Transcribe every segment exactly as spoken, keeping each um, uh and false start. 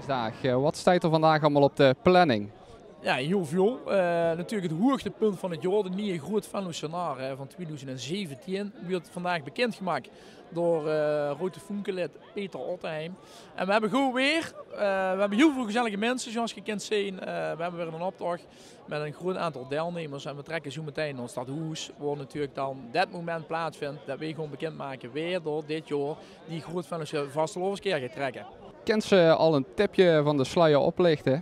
Daag, eh, wat steit d'r vandaag allemaol op de planning? Ja, hiel väöl. Eh, natuurlik 't hoogtepunt van 't jaor, de nieje Groot Venlose Nar, eh, van twiedoezend zeventien, weurt vandaag bekindgemaak door, eh, Rote Funkelid Peter Otteheim. En we hebbe good weer. Eh, we hebbe hiel väöl gezellige minse, zoals ge kint zeen. Eh, we hebbe weer 'nen optoch met 'n groot aantal deilnemers. En we trekke zoe metein nao 't stadhoes, woe natuurlik dan det moment plaatsvindj det we gaon bekindmake wae d'r dit jaor die Groot Venlose Vastelaoveskeer geit trekke. Kins se al 'n tipje van de sluier oplichte?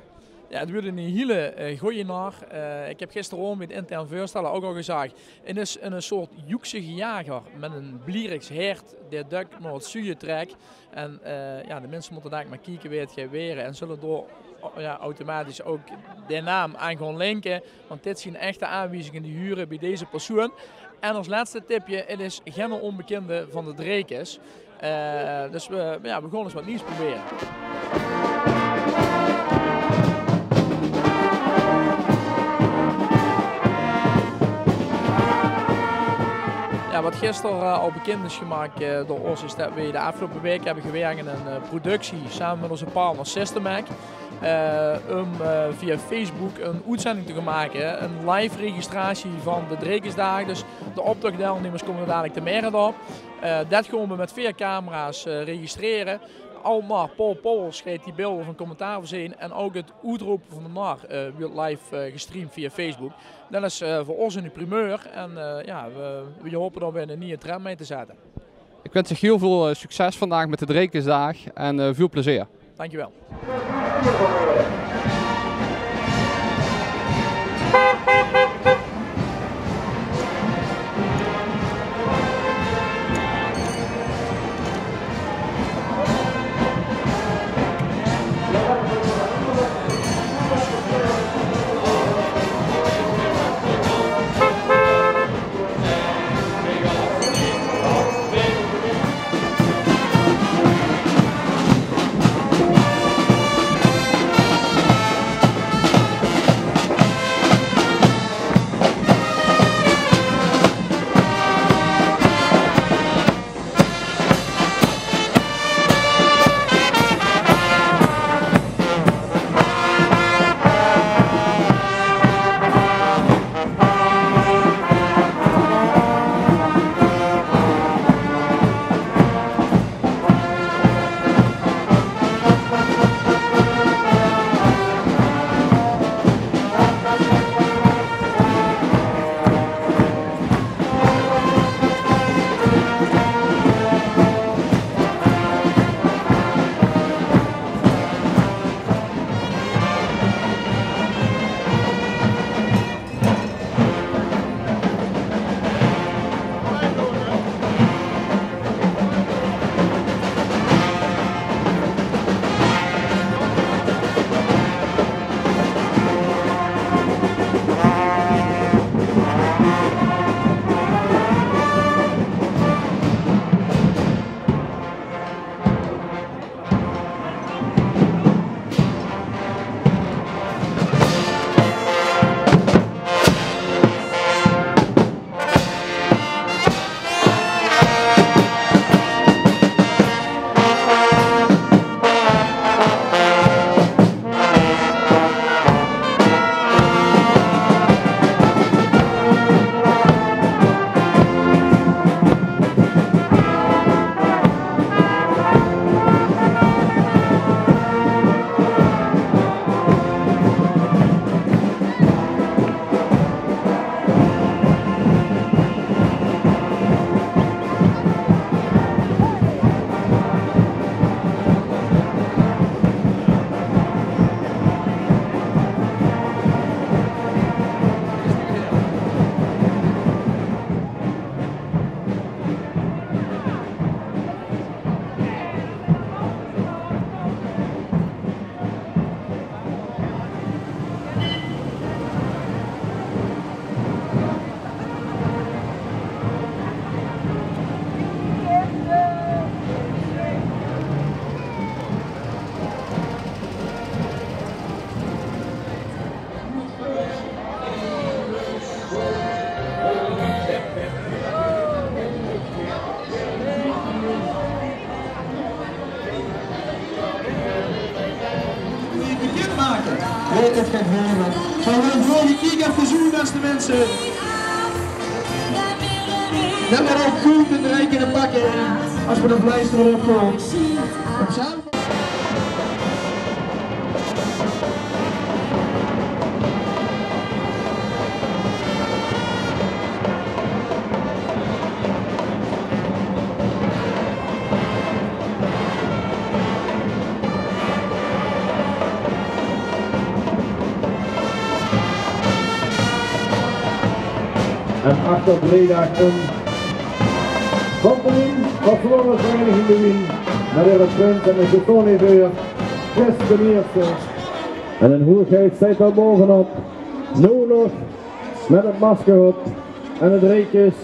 Ja, 't weurt 'n hiele, eh, gooje nar. Eh, ik heb gisteraovend bie 't intern veurstelle ouk al gezag, 't is 'n, 'n soort joeksige jager met 'n blieriks hert dae dök nao 't zuuje trek. En, eh, ja, de minse mótte dalik mer kieke wae 't geit waere en zulle dao, o-, ja, automatisch ouk de naam aan gaon linke. Want dit zien echte aanwiezinge die hure bie deze persoon. En as lètste tipje, 't is genne ónbekinde van de Drekes. Eh, dus we, ja, we gaon ins wat nuujs probere. Ja, wat gister, eh, al bekind is gemaak, eh, door ós, is det we de aafgeloupe waek hebbe gewirk aan 'n, eh, productie same met ózze partner Systemac. Eh, um, eh, via Facebook 'n oetzending te gaon make, 'n live registratie van de Drekesdaag. Dus de optochdeilnemers kómme dalik te Merret op. Eh, det gaon we met veer camera's, eh, registrere. Almar Paul Powels geit die beelder van commentaar veurzeen en ouk 't oetrope van de nar, eh, weurt live, eh, gestreamd via Facebook. Det is, eh, veur ós 'n primeur en, eh, ja, we, we hope dao weer 'n nieje trend mei te zette. Ik wins uch hiel väöl, eh, succes vandaag met de Drekesdaag en, eh, väöl plezeer. Dankjewel. Weit 't get hoeger. Mer v'r höbbe veural gekiek effe zoe, bèste minse. Nöm mer op, koek en drink en pak 'm. Es v'r de vleis d'rop goon. En achter Breda kump Company, Vastelaovesvereiniging De Wien, mit häöre prins en de Chevrolet veur Chris d'n Ierste. En zien hoegheid steit dao baovenop, noe nog mit 't masker op en 't reekes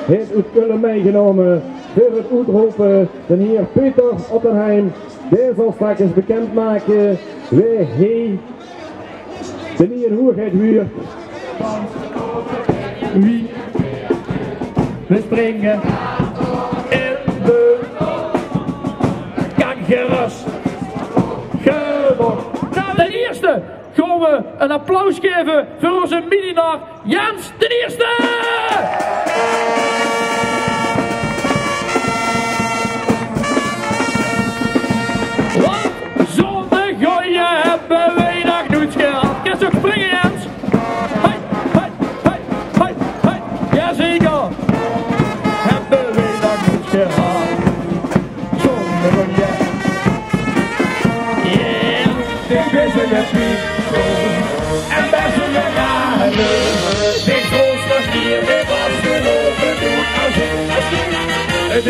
haet oet Kölle mitgenómme veur 't oetrope d'n hier Peter Ottenheim. Dae zal straks bekindmake wae hae d'n hier hoegheid wuuert. Wie we springe in de kangeroes. Gewonnen. D'n Ierste! Gaon v'r 'n applaus gaeve veur ózze mini-nar Jens d'n Ierste! Want zoe'n gooje höbbe weej nog noets gehad. Kins ouch springe, Jens. Hei, hei, hei, hei, hei. Jazeker. Höbbe weej nog noets gehad. Zoe'n gooje. Yeah, ich bön zoe'n piep. En bön zoe'n rare. Ich koos nog hie, ich waas gelope doe.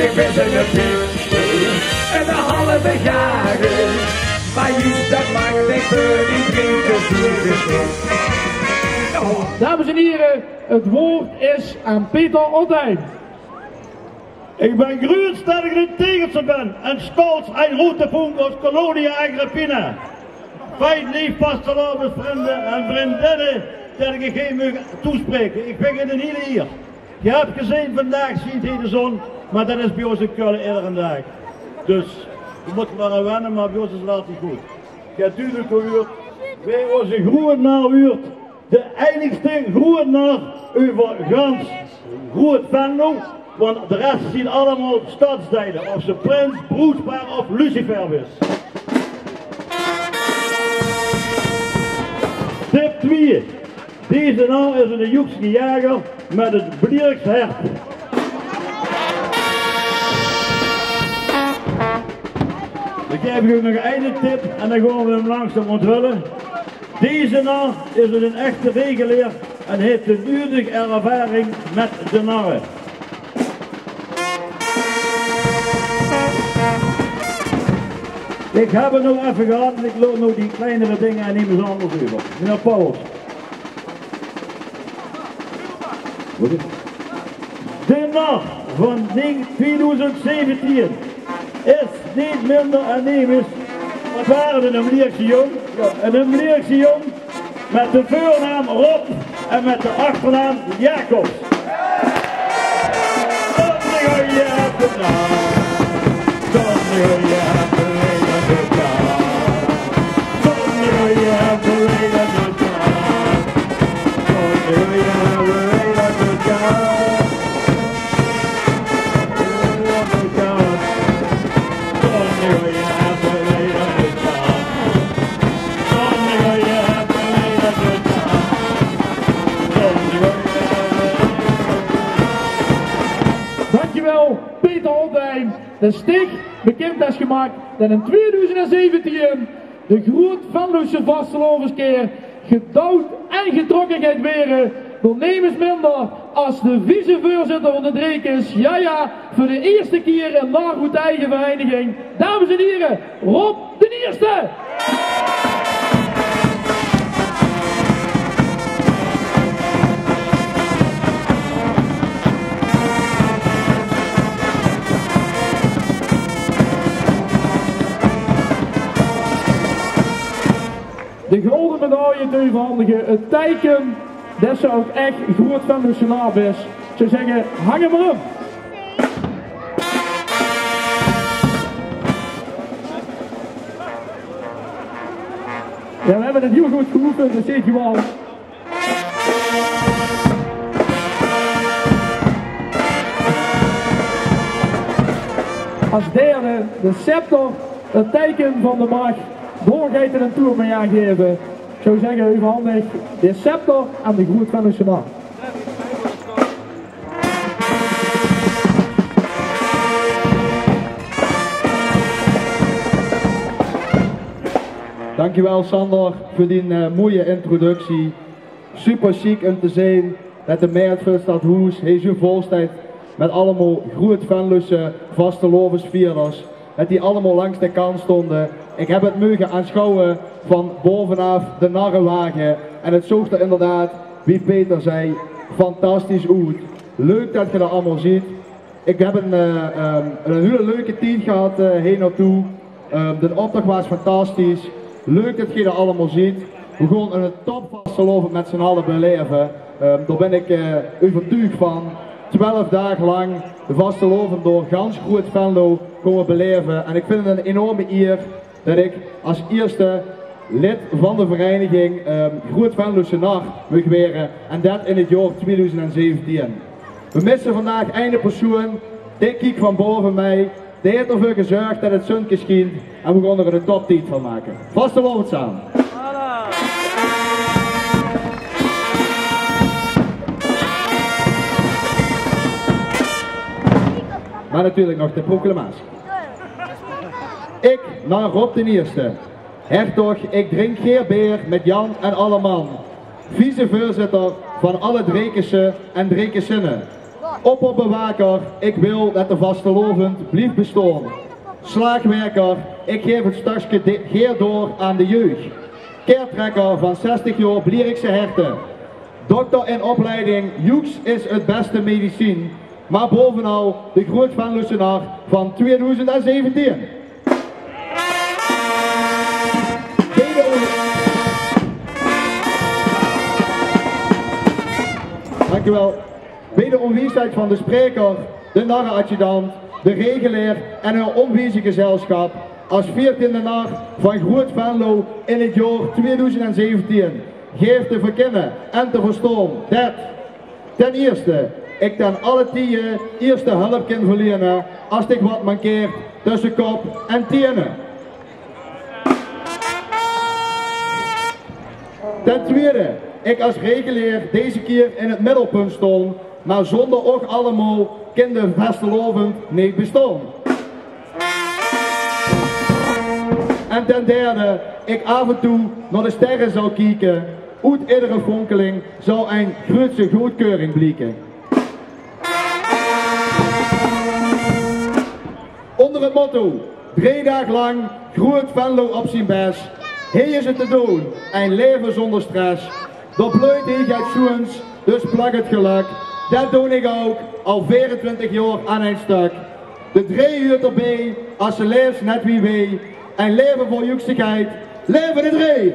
Ich bön zoe'n piep. En de halve gare. Mer juus det maak ich veur die drie plezier. Dames en heren, het woord is aan Peter Ottenheim. Ich bön gruuets det ich 'ne Tegeltser bön en stolz ein rote Funke aus Colonia Agrippina. Fijn, leef vastelaovesvrunde en vrundinne, det ich uch hie maag toespraeke. Ich vinj 't 'n hiel ier. Geer höb gezeen, vandaag sjient hie de zon, mer det is bie ós in Kölle eder daag. Dus, geer mót d'r mer aan wenne, mer bie ós is 't altied good. Geer höb dudelik gehuurd wae ózze groeënar wuuert. De einigste groeënar euver gans Groeët Venlo, want de res zien allemaol stadsdeile, of ze prins, broedspaar of lucifer is. Tip twieë. Deze nar is 'ne Joekske jager mit 't Blierks hert. Dan gaef ich uch nog eine tip en dan gaon v'r 'm langzaam onthölle. Deze nar is 'nen echte Regeleer en haet de nudige ervaring mit de narre. Ich höb 't noe effe gehad en ich laot noe die kleinere dinger aan emes anders euver. Meneer Pauwels. De nar van twieëdoezend zeventieën is neet minder en nemes, 't waas 'ne Blierkse jóng, 'ne Blierkse jóng mit de veurnaam Rob en mit de achternaam Jacobs. Dankjewel, Peter Ottenheim. De sticht bekindj is gemaak det in twieëdoezend zeventieën de Groeët Venlose Vastelaoveskieër gedouwd en getrokke geit waere door nemes minder as de viceveurzitter van de Dreekes. Jao, jao, veur de ierste kieër 'n nar oet eige vereiniging. Dames en hiere, Rob d'n Ierste! De gölde medaille te euverhandige, 't teike det se ouch ech groeët Venlose nar bis. Ich zou zègke, hang 'm mer op. Jao, we hebbe 't hiel good geoefend, det zeet geer waal. As derde de scepter, 't teike van de mach. Dao geit 'r 'ne toer mei aangaeve. Ich zou zègke, euverhandig de scepter aan de Groot-Venlose Nar. Dankjewel Sander veur dien, eh, mooie introductie. Super sjiek um te zeen det de Merret veur 't stadhoes hie zoe vol steit mit allemaol Groot-Venlose vastelaovesvierders. Det die allemaol langs de kant stónge. Ich höb 't moge aansjouwe van baovenaaf de narrewage. En 't zoog d'r inderdaad, wie Peter zag, fantastisch oet. Leuk det geer d'r allemaol zeet. Ich höb ein, eh, ehm, ein hiel leuke tied gehad, eh, hie naotoe. Ehm, de optoch waas fantastisch. Leuk det geer d'r allemaol zeet. We gaon ein topvastelaovend mit z'n alle belaeve. Ehm, dao bön ich, eh, euvertuug van. Twelf daag lang de vastelaovend door gans Groot-Venlo kómme belaeve. En ich vinj 't ein enorme ier det ich as ierste lid van de vereiniging, ehm, Groot-Venlose Nar maag waere en det in 't jaor twieëdoezend zeventieën. We misse vandaag eine persoon, dae kiek van baove mei, dae haet d'rveur gezörg det 't zunke sjient en we gaon d'r eine toptied van make. Vastelaovend same. Mer natuurlik nog de proclamatie. Ich, nar Rob d'n Ierste, hertog, ich drink geer beer mit Jan en alle man, vicevoorzitter van alle Drekese en Drekesinne. Opperbewaker, ich wil det de vastelaovend blief bestaon. Slaagwerker, ich gaef 't stökske di-, geer door aan de jeug. Kaerttrekker van zestig jaor Blierikse Herte. Dokter in opleiding, joeks is 't bèste medicien. Mer baovenal de Groot-Venlose Nar van twieëdoezend zeventieën. Dankjewel. Bie de aanwezigheid van de spreker, de narre-adjudant, de regelaer en hun aanwezig gezelsjap, as veertiende nar van Groot-Venlo in 't jaor twieëdoezend zeventieën, gaef te verkinne en te verstaon det Ten ierste, ich ten alle tieje ierste hulp kin verleene as dich waat mankeert tösse kop en tiene. Ten twiede, ich as regelaer deze kier in 't middelpunt staon, mer zónger uch allemaol kin de vastelaovend neet bestaon. En ten derde, ich aaf en toe nao de sterre zal kieke. Oet iedere fonkeling zal ein grootse goodkeuring blieke. Ónger 't motto: drie daag lang Groot Venlo op zien bes. Hie is 't te doon, ein laeve zónger stress. Dao bleut hie get sjoens, dus plak 't gelök. Det doon ich ouch, al veerentwintig jaor aan ein stök. De drie huurt d'rbie, as ze laefs net wie wej. Ein laeve vol joeksigheid. Laeve de drie!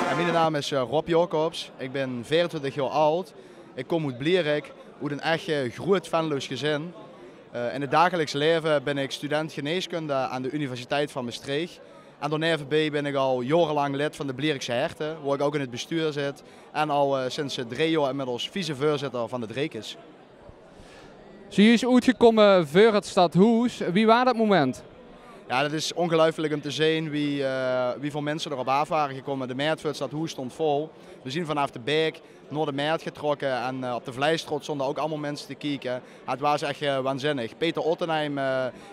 En miene naam is, eh, Rob Jacobs. Ich bin veerentwintig jaor aad. Ich kóm oet Blierik, oet ein ech, eh, groot Venloos gezin. Eh, in 't dagelijks laeve bin ich student geneeskunde aan de Universiteit van Mestreech. En daoneve bin ich al jaorelang lid van de Blierikse Herte, wo ich ouch in 't bestuur zit. En al, eh, sinds, eh, drie jaor inmiddels vicevoorzitter van de Drekes. Zojuus oetgekómme veur 't stadhoes. Wie waas det moment? Jao, det is óngeluifelik óm te zeen wie, eh, wieväöl minse d'r op aaf wore gekómme. De Mert veur 't stadhoes stóng vol. Veer zeen vanaaf de Baek nao de Mert getrokke en, eh, op de Vleistraot stónge ouch allemaol minse te kieke. Jao, 't waas ech, eh, waanzinnig. Peter Ottenheim, eh,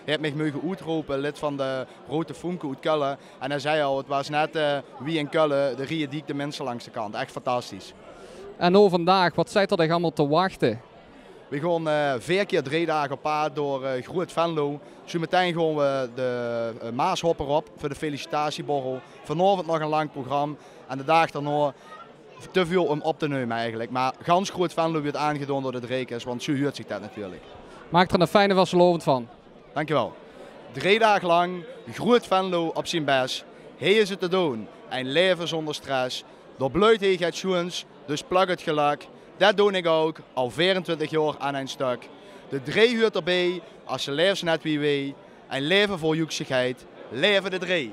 haet mich moge oetrope, lid van de Rote Funke oet Kölle. En hae zag al, 't waas net, eh, wie in Kölle, de rieje diek de minse langs de kant. Ech fantastisch. En noe vandaag, wat zit d'r dich allemaol te wachte? We gaon eh, veer kier drie daag op paad door eh, Groot Venlo. Zoe metein gaon we de eh, Maashopper op veur de felicitatieborrel. Vanaovend nog e lang program en de daag daonao te väöl um op te numme eigelik. Mer gans Groot Venlo weurt aangedaon door de Dreekes, want zoe huurt zich det natuurlik. Maak d'r 'ne fijne vastelaovend van. Dankjewel. Drie daag lang, Groot Venlo op zien bes. Hie is 't te doon. Ein laeve zónger stress. Dao bleujt hie get sjoens, dus plak 't gelök. Det doon ik ouk, al veerentwintig jaor aan ein stök. De Dree huurt d'rbie, as se laefs net wie weej. Ein laeve vol joeksigheid. Laeve de Dree!